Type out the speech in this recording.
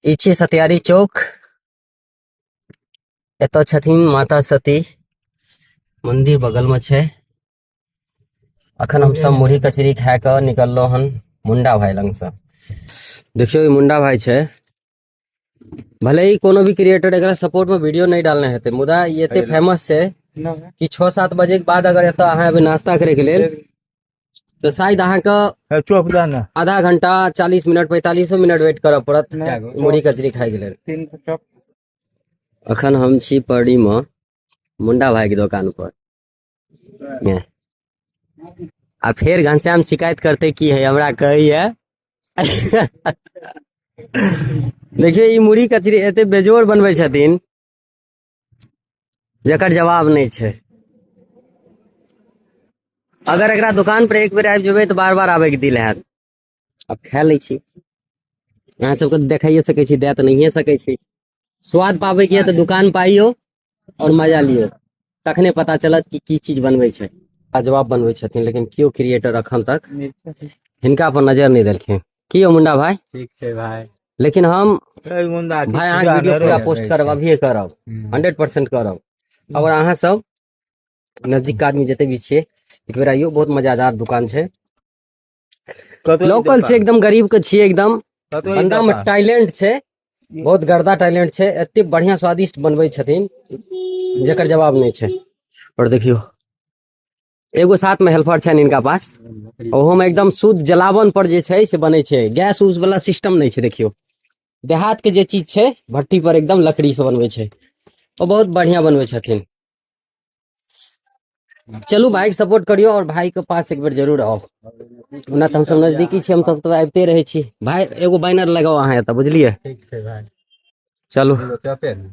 ई छियै सतियारी चौक। एतऽ छथिन माता सती मंदिर, बगल में छै। अखन हम सब मुरही कचरी खा कऽ निकललहुँ हन मुंडा भाई लग से। देखियौ, ई मुंडा भाई छै। भले ही कोनो भी क्रिएटर एकरा सपोर्ट में वीडियो नहीं डालने हेतै, मुदा ई एते फेमस छै कि 6-7 बजे के बाद अगर एतऽ अहाँ एबै नाश्ता करे के लेल, तऽ शायद अहाँके चौप दे ने। आधा घंटा, 40 मिनट, 45 मिनट वेट करऽ पड़त मुरही कचरी खाय के लेल। तीन चौप। अखन हम छी पौड़ी में मुंडा भाई के दुकान पर आ फेर घनश्याम शिकायत करते की है, हमरा कहैया। देखियौ, ई मुरही कचरी एते बेजोड़ बनबै छथिन जकर जवाब नहि छै। अगर एकरा दुकान पर एक बेर आबि जेबै तऽ बार बार आबैके दिल हैत। आब खा लै छी। अहाँ सबके तऽ देखाइए सकै छी, दए तऽ नहिए सकै छी। स्वाद पाबैके यऽ तऽ दुकान पर आइयौ और मजा लियौ, तखने पता चलत कि की चीज बनबै छै। लाजवाब बनबै छथिन, लेकिन केओ क्रिएटर अखन तक हिनका पर नजर नहि देलखिन। की यौ मुंडा भाई? ठीक छै भाई। लेकिन हम मुंडा भाई, अहाँके वीडियो पूरा पोस्ट करब, अभिये करब, 100% करब। और अहाँ सब नजदीक के आदमी जते भी छियै, एक बेर आइयो। बहुत मजेदार दुकान छै, लोकल छै, एकदम गरीब के छियै एकदम। बंदा में टैलेंट छै, बहुत गर्दा टैलेंट छै। एते बढ़िया स्वादिष्ट बनबै छथिन जकर जवाब नहि छै। और देखियौ, एगो साथ में हेल्पर छनि इनका पास। ओहो में एकदम शुद्ध जलावन पर जे छै से बनै छै, गैस उस वाला सिस्टम नहि छै। देखियौ, देहात के जे चीज छै, भट्टी पर एकदम लकड़ी से बनबै छै। ओ बहुत बढ़िया बनबै छथिन। चलू, भाई के सपोर्ट करियो और भाई के पास एक बेर जरूर आउ। ओना तऽ हमसब नजदीकी छी, हमसब तऽ आबिते रहै छी। भाई, एगो बैनर लगाउ अहाँ एतऽ, बुझलियै? ठीक छै भाई। चलू। चपे ने।